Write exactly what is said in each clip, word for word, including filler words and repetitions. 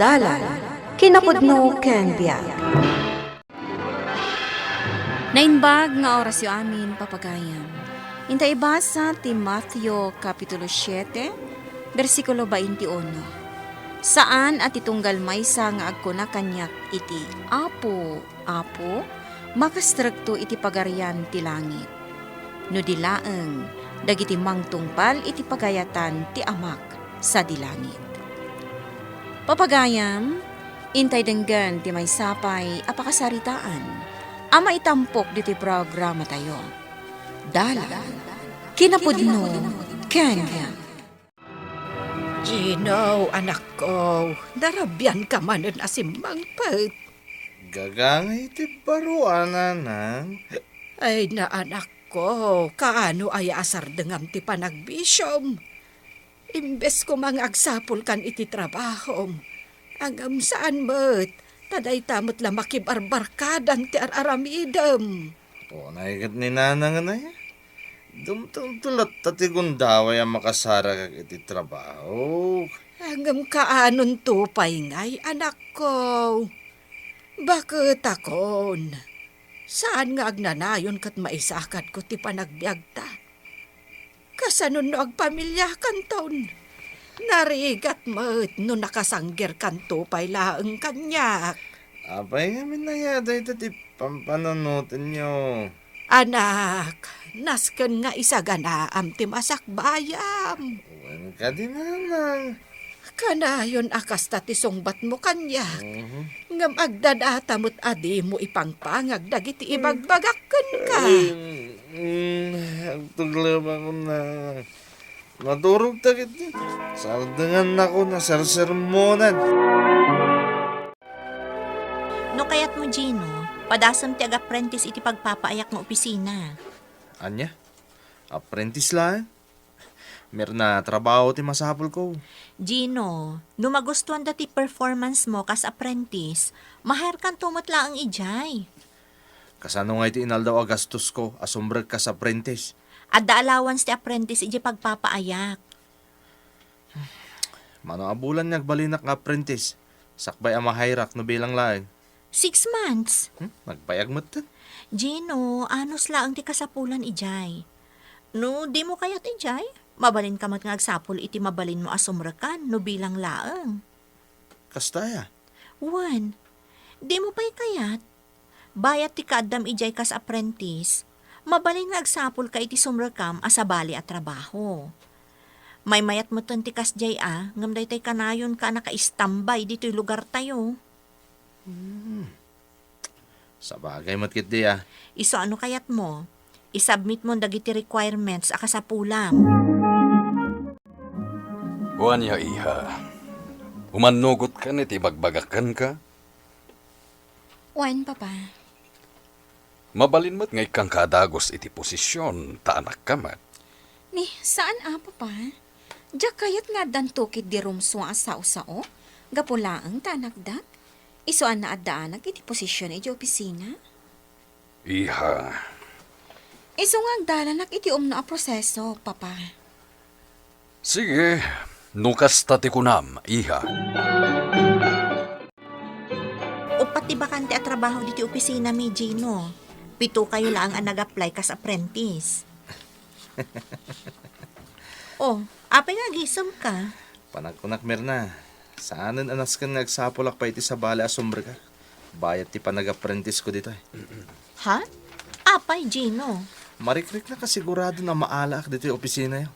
Dalan, kinapudno ken biag. Naimbag nga orasyo amin, papagayam. Inta ibasa ti Mateo Kapitulo siete, bersikulo twenty-uno. Saan a ti tunggal maysa nga agkuna kaniak iti, "Apo, Apo, makastrekto iti Pagarian ti Langit." No di laeng, dagiti mangtungpal iti pagayatan ti Amak sadi langit. Papagayam, intay denggen ti maysa pay a pakasaritaan a maitampok ditoy programatayo. Dalan, kinapudno, ken Gino, anakko, narabianka manen a simmangpet. Gagangay ti baro a nanang. Ay na, anakko, kaano aya a sardengam ti panagbisiom? Imbes koma nga agsapulkan iti trabahom, ngem saan met, ta dayta met la makibarbarkadan ti ar-aramidem. Unay ket ni nanang, anay. Dumtengto latta ti gundaway a makasarakak iti trabaho. Ngem kaanonto pay ngay, anakko? Baketakon, saan nga agnanayon ket maisakadko ti panagbiagta. Kasano no agpamiliakanton? Narigat met no nakasanggerkanto pay laeng kaniak. Apay ngamin aya dayta ti pampanunotenyo? Anak, nasken nga isaganaam ti masakbayam. Wen kadi, nanang. Kanayon a kasta ti sungbatmo kaniak. Mhm. Ngem agdadata met a dimo ipangpangag dagiti ibagbagak kenka. Ay, mm, agtuglem ako na. Maturog ta ket sardengan ako na sersermonan. No kayatmo, Gino, padasem ti agapprentice iti pagpapaayak nga opisina. Ania? Apprentice laeng? Mirna, trabaho ti masapulko. Gino, no magustuanda ti performance mo kas apprentice, ma-hire-kanto met laeng idiay. Kasano ngay ti inaldaw a gastosko a sumrek kas apprentice? Adda allowance ti apprentice idiay pagpapaayak. Mano a bulan nga agbalinak nga apprentice, sakbay a ma-hire-ak no bilang laeng. Six months. Hmm? Nagbayag metten. Gino, anos laeng ti kasapulan idiay. No dimo kayat idiay, mabalinka met nga agsapul iti mabalinmo a sumrekan no bilang laeng. Kasta aya? Wen, dimo pay kayat? Bayat ti kaaddam idiay kas apprentice, mabalin nga agsapulka iti sumrekam a sabali a trabaho. Maymayat metten ti kasdiay a, ngem daytoy kanayonka a nakaistambay ditoy lugartayo. Hmm. Sabagay met ketdi a. Isu a no kayatmo, isubmitmon dagiti requirements a kasapulam. Wen a, iha. Umannugotkan iti ibagbagak kenka? Wen, Papa. Mabalin met nga ikkanka a dagus iti posision ta anakka met. Ni, saan a, Papa? Diak kayat nga addanto ketdi rumsua a sao-sao, gapu laeng ta anakdak. Isu a naaddaanak iti posision iti opisina. Iha. Isu nga agdalanak iti umno a proseso, Papa. Sige, no kasta ti kunam, iha. Uppat ti bakante a trabaho ditoy opisina mi, Gino. Pito kayo laeng a nag-apply kas apprentice. Oh, apay nga agisemka? Panagkunak, Mirna, saanen a nasken nga agsapulak pay iti sabali a sumrekak bayat ti panag-apprentice ko ditoy. Ha? Apay, Gino? Marikrik na kasiguradon a maalaak ditoy opisinayo.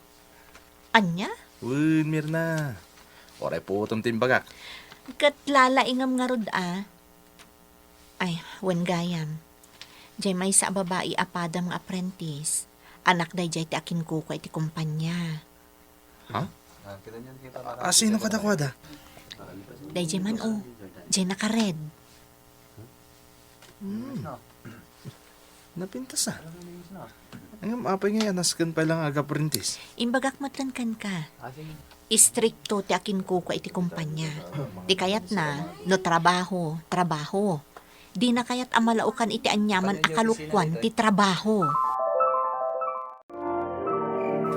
Ania? Wen, Mirna. Uray puotem ti imbagak. Ket lalaingem ngarud a. Ay, wen gayam. Diay maysa a babai a padam nga apprentice. Anak daydiay ti akinkukua iti kompania. Ha? A, sino kadakuada? Daydiay man, o. Diay naka-red. Hmm. Napintas a. Ngem apay nga nasken pay la nga agapprentice? Imbagak metten kenka. Istrikto ti akinkukua iti kompania. Ti kayatna, no trabaho, trabaho. Dina kayat a malaokan iti aniaman a kalokuan ti trabaho.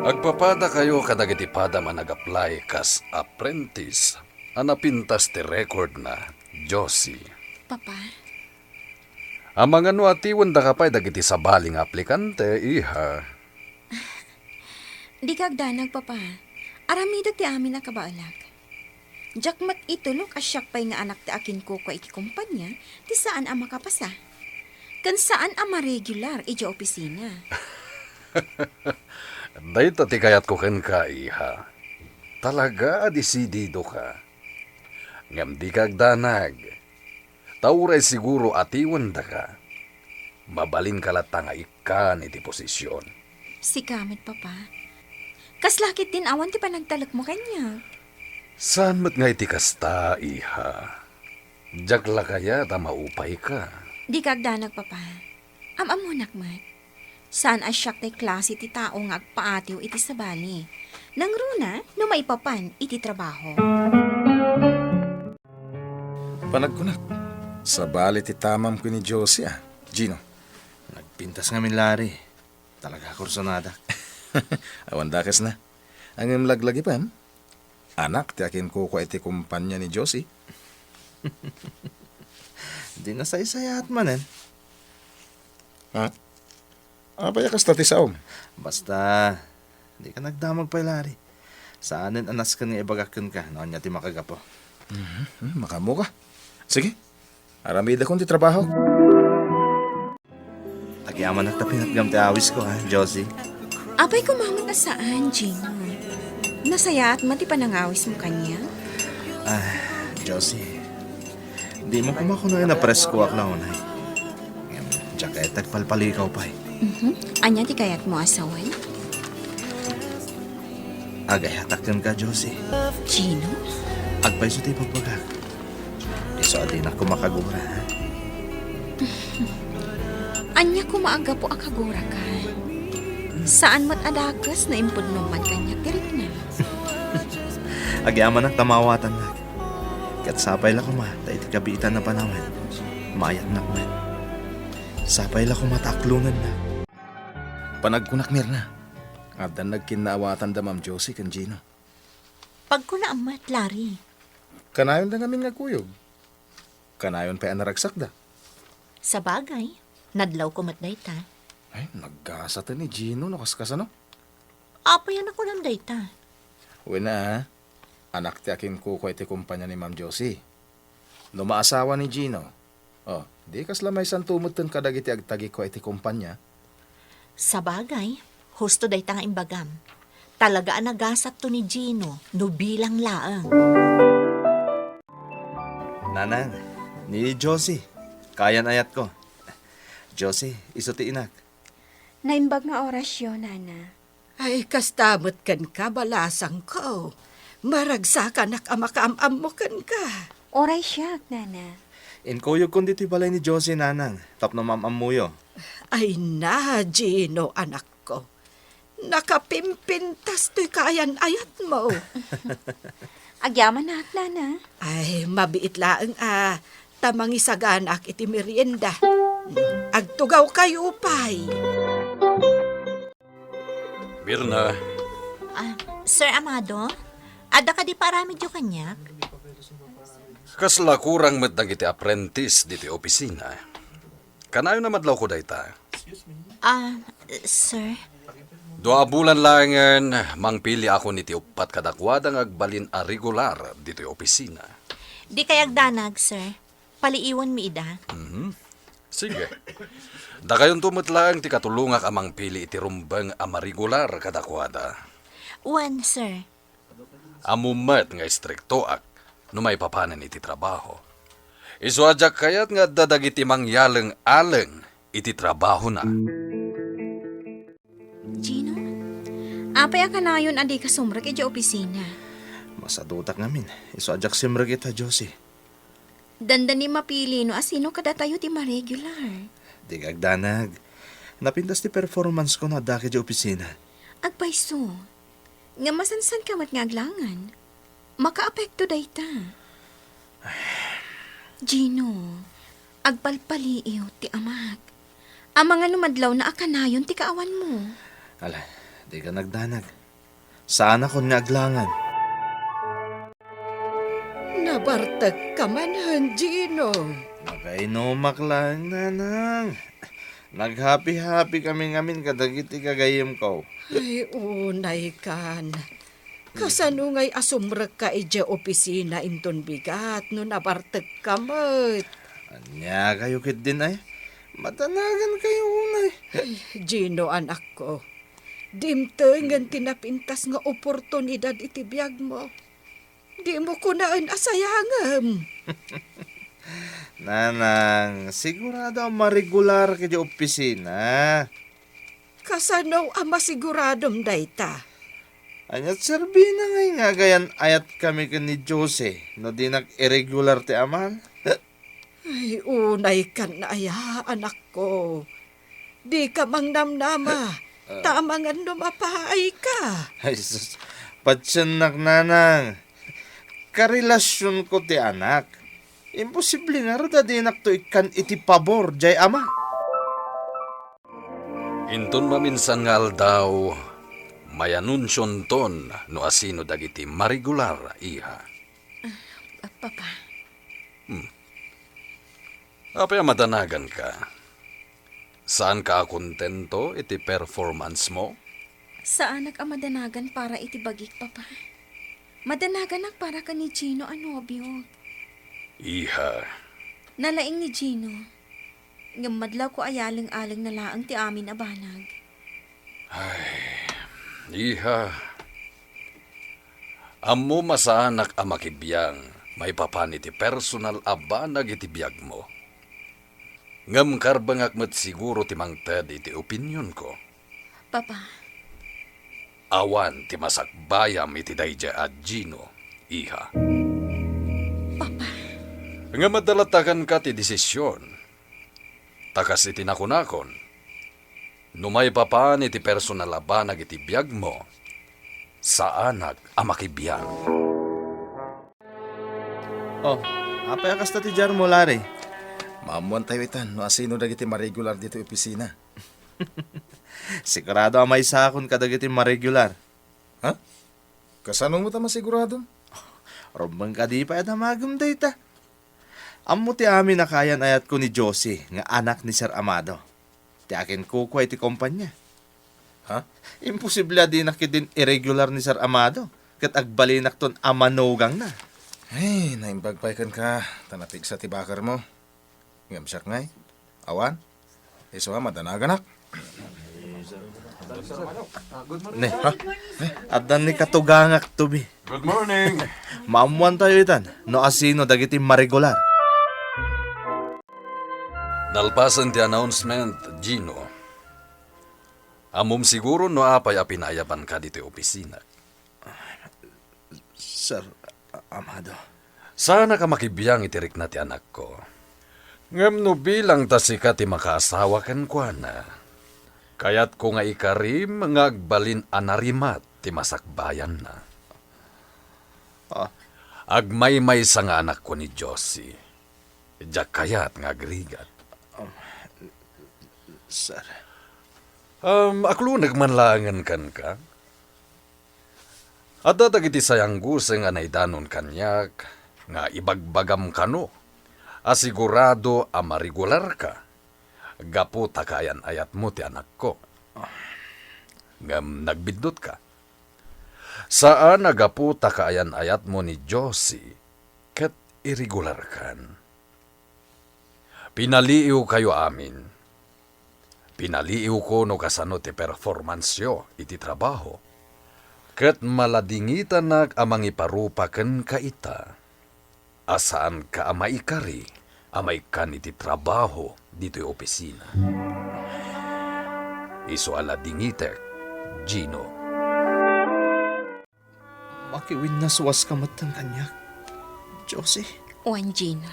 Agpapadakayo kadagiti padam a nag-apply kas apprentice. a napintas ti record na, Josie. Papa? Amangan no atiwendaka pay dagiti sabali nga aplikante, iha. Dika agdanag, Papa. Aramidek ti amin a kabaelak. Diak met itulok a siak pay nga anak ti akinkukua iti kompania ti saan a makapasa. Ken saan a maregular idiay opisina. Dayta ti kayatko kenka, iha. Talaga a desididoka. Ngem dika agdanag. Ta uray siguro atiwendaka, mabalinka latta nga ikkan iti posisyon. Sika met, Papa. Kasla ketdin awan ti panagtalekmo kaniak. Saan met nga iti kasta, iha. Diak la kayat a maupayka. Dika agdanag, Papa. Am-ammonak met. Saan a siak ti klase ti tao nga agpaatiw iti sabali. Nangruna no maipapan iti trabaho. Panagkunak, sabali ti tamam ken ni Josie, a, Gino. Nagpintas ngamin, Larry. Talaga a kursonadak. Awan dakesna. Ngem laglagipem, anak ti akinkukua iti kompania ni Josie. Di nasaysayaat manen. Ha? Apay a kasta ti saom? Basta, dika nagdamag pay, Larry. Saanen a nasken nga ibagak kenka no ania ti makagapu. Mhm. Hmm, makaammoka. Sige, aramidakon ti trabaho. Agyamanak ta pinatgam ti awisko, ha, Josie? Apay koma met a saan, Gino. Nasayaat met ti panangawismo kaniak? Ah, Josie, di mo koma kunaen a preskoak la unay. Ngem, diak kayat ti agpalpalikaw pay. Mhm. Ania ti kayatmo a sawen? Agayatak kenka, Josie. Gino? Agpayso ti ibagbagak. Isu a dinak koma kagura, ha? Ania koma a gapu a kaguraka? Saan met a dakes no impudnom man kaniak ti rikna. Agyamanak ta maawatannak. Ket sapay la koma ta iti kabiitan a panawen, maayatnak met. Sapay la koma ta aklonennak. Panagkunak, Mirna. Addan nagkinnaawatan da Ma'am Josie ken Gino. Pagkunaam met, Larry. Kanayon da ngamin nga agkuyog. Kanayon pay a naragsakda. Sabagay, nadlawko met dayta. Ay, naggasaten ni Gino no kaskasano. Apay a nakunam dayta? Wen a, anak ti akinkukua iti kompania ni Ma'am Josie. No maasawa ni Gino, oh, di kasla maysanto metten kadagiti agtagikua iti kompania. Sabagay, husto dayta nga imbagam. Talaga a nagasatto ni Gino no bilang laeng. Nanang, ni Josie, kayan-ayatko. Josie, isu ti inak. Naimbag nga orasyo, Nana. Ay, kasta met kenka, balasangko. Maragsakanak a makaam-ammo kenka. Uray siak, Nana. Inkuyogkon ditoy balay ni Josie, Nanang, tapno maam-ammoyo. Ay na, Gino, anakko. Nakapimpintas toy kaayan-ayatmo. Agyamanak, Nana. Ay, mabiit laeng a ta mangisaganaak iti merienda. Agtugawkayo pay. Mirna. Ah, Sir Amado, adda kadi paaramidyo kaniak? Kasla kurang met dagiti apprentice ditoy opisina. Kanayon a madlawko dayta. Ah, sir. Dua a bulan laengen, mangpiliakon iti uppat kadakuada nga agbalin a regular ditoy opisina. Dikay agdanag, sir. Paliiwanmi ida. Mhm. Sige. Dakayonto met laeng ti katulongak a mangpili iti rumbeng a maregular kadakuada. Wen, sir. Ammom met nga istriktoak no maipapanen iti trabaho. Isu a diak kayat nga adda dagiti mangyaleng-aleng iti trabahona. Gino, apay a kanayon a dika sumrek idiay opisina? Masadutak ngamin. Isu a diak simrek ita, Josie. Dandani mapili no asino kadatayo ti maregular. Dika agdanag. Napintas ti performance ko no addak idiay opisina. Agpayso. Nga masansanka met nga aglangan. Makaapekto dayta. Gino, agpalpaliiw ti amak. Amangan no madlawna a kanayon ti kaawanmo. Ala, dika nagdanag. Saanakon nga aglangan. Bartekka manen, Gino. Nakainumak laeng, Nanang. Naghapi-hapi kami ngamin kadagiti gagayyemko. Ay, unaykan. Kasano ngay a sumrekka idiay opisina inton bigat no nabartekka met? Ania kayo ketdin ay? Madanagan kayo unay. Ay, Gino, anakko. Dimtengen ti napintas nga oportunidad iti biagmo. Dimo kunaen a sayangem. Nanang, sigurado a maregular ka idiay opisina. Kasano a masiguradom dayta? Ania ti serbina ngay nga agayan-ayatkami ken ni Jose no dinak iregular ti aman? Ay, unaykan aya, anakko. Dika mangnamnama, ta amangan no mapaayka. Ay, sus, patiennak, Nanang. Karelasionko ti anak. Imposible ngarud a dinakto ikkan iti pabor diay ama. Inton maminsan nga aldaw, mayanunsionton no asino dagiti maregular, iha. Ah, Papa. Hmm. Apay a madanaganka? Saanka a kontento iti performance mo? Saanak a madanagan para iti bagik, Papa. Madanaganak para ken ni Gino a nobiok. Iha. Nalaing ni Gino. Ngem madlawko a yaleng-alengna laeng ti amin a banag. Ay, iha. Ammom a saanak a makibiang maipapan iti personal a banag iti biagmo. Ngem karbengak met siguro ti mangted iti opinionko. Papa. Awan ti masakbayam iti daydiay a Gino, iha. Papa. Ngem adda latta kenka ti desisyon. Ta kas iti nakunakon, no maipapan iti personal a banag iti biagmo, saanak a makibiang. Oh, apay a kasta ti diarmo, Larry? Maammoantayo itan no asino dagiti maregular ditoy opisina. Sigurado a maisakon kadagiti maregular. Ha? Kasano met a masiguradom? Rumbeng kadi pay a damagem dayta. Ammo ti amin a kaayan-ayatko ni Josie nga anak ni Sir Amado. Ti akinkukua iti kompania. Ha? Imposible a dinak ketdin iregular ni Sir Amado ket agbalinakton a manugangna. Ay, naimbag pay kenka, ta napigsa ti bakermo. Ngem siak ngay, awan, isu a madanaganak. Ne, ha? Adda ni katugangak, Toby. Good morning. Maammoantayo itan no asino dagiti maregular. Nalpasen ti announcement, Gino. Ammom siguro no apay a pinaayabanka ditoy opisina. Sir Amado. Saanak a makibiang iti rikna ti anakko. Ngem no bilang ta sika ti makaasawa kenkuana, kayatko nga ikarim nga agbalin a narimat ti masakbayanna. Ah. Agmaymaysa nga anakko ni Josie. Diak kayat nga agrigat. Um, sir. Um, akloneg man laengen kenka. Adda dagiti sayangguseng a naidanon kaniak nga ibagbagam kano a sigurado a maregularka gapu ta kaayan-ayatmo ti anakko. Ngem nagbiddutka. Saan a gapu ta kaayan-ayatmo ni Josie ket iregularkan. Pinaliiwkayo amin. Pinaliiwko no kasano ti performanceyo iti trabaho, ket maladingitanak a mangiparupa kenka ita a saanka a maikari a maikkan iti trabaho ditoy opisina. Isu a ladingitek, Gino. Makiwinnasuaska metten kaniak, Josie. Wen, Gino.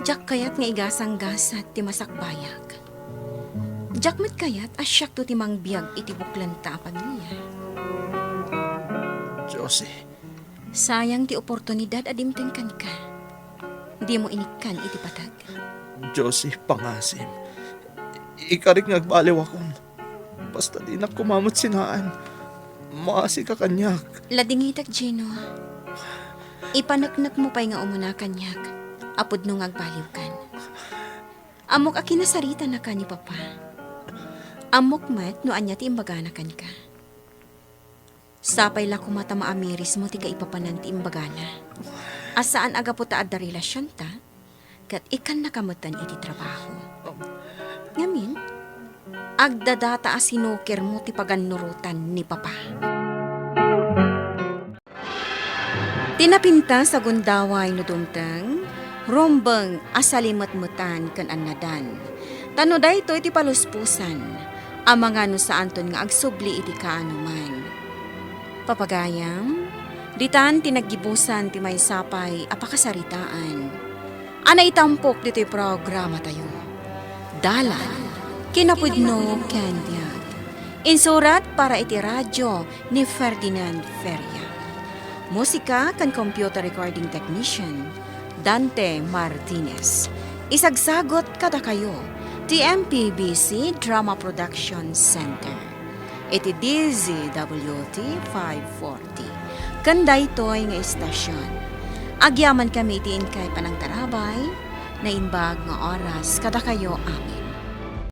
Diak kayat nga igasanggasat ti masakbayak. Diak met kayat a siakto ti mangbiag iti buklenta a pamilia. Josie. Sayang ti oportunidad a dimteng kenka. Dimo inikkan iti patag. Josie, pangasim. Ikarik nga agbaliwakon. Basta dinak koma met sinaan. Maasika kaniak. Ladingitek, Gino. Ipaneknekmo pay nga umuna kaniak a pudno nga agbaliwkan. Ammok a kinasaritanaka ni Papa. Ammok met no ania ti imbagana kenka. Sapay la koma ta maamirismo ti kaipapanan ti imbagana. A saan a gapu ta adda relasionta, ket ikkannaka metten iti trabaho. Ngamin, agdadata a sinukirmo ti pagannurotan ni Papa. Ti napintas a gundaway no dumteng, rumbeng a salimetmetan ken annadan. Ta no daytoy ti paluspusan, amangan no saanton nga agsubli iti kaanoman. Papagayam, ditan ti naggibusan ti maysa pay a pakasaritaan a naitampok ditoy programatayo. Dalan, kinapudno ken biag. Insurat para iti radyo ni Ferdinand Feria. Musika ken computer recording technician, Dante Martinez. Isagsagot kadakayo ti M P B C Drama Production Center iti D Z W T five forty. Ken daytoy nga istasion, agyamankami iti inkay panangtarabay, naimbag nga oras kadakayo amin.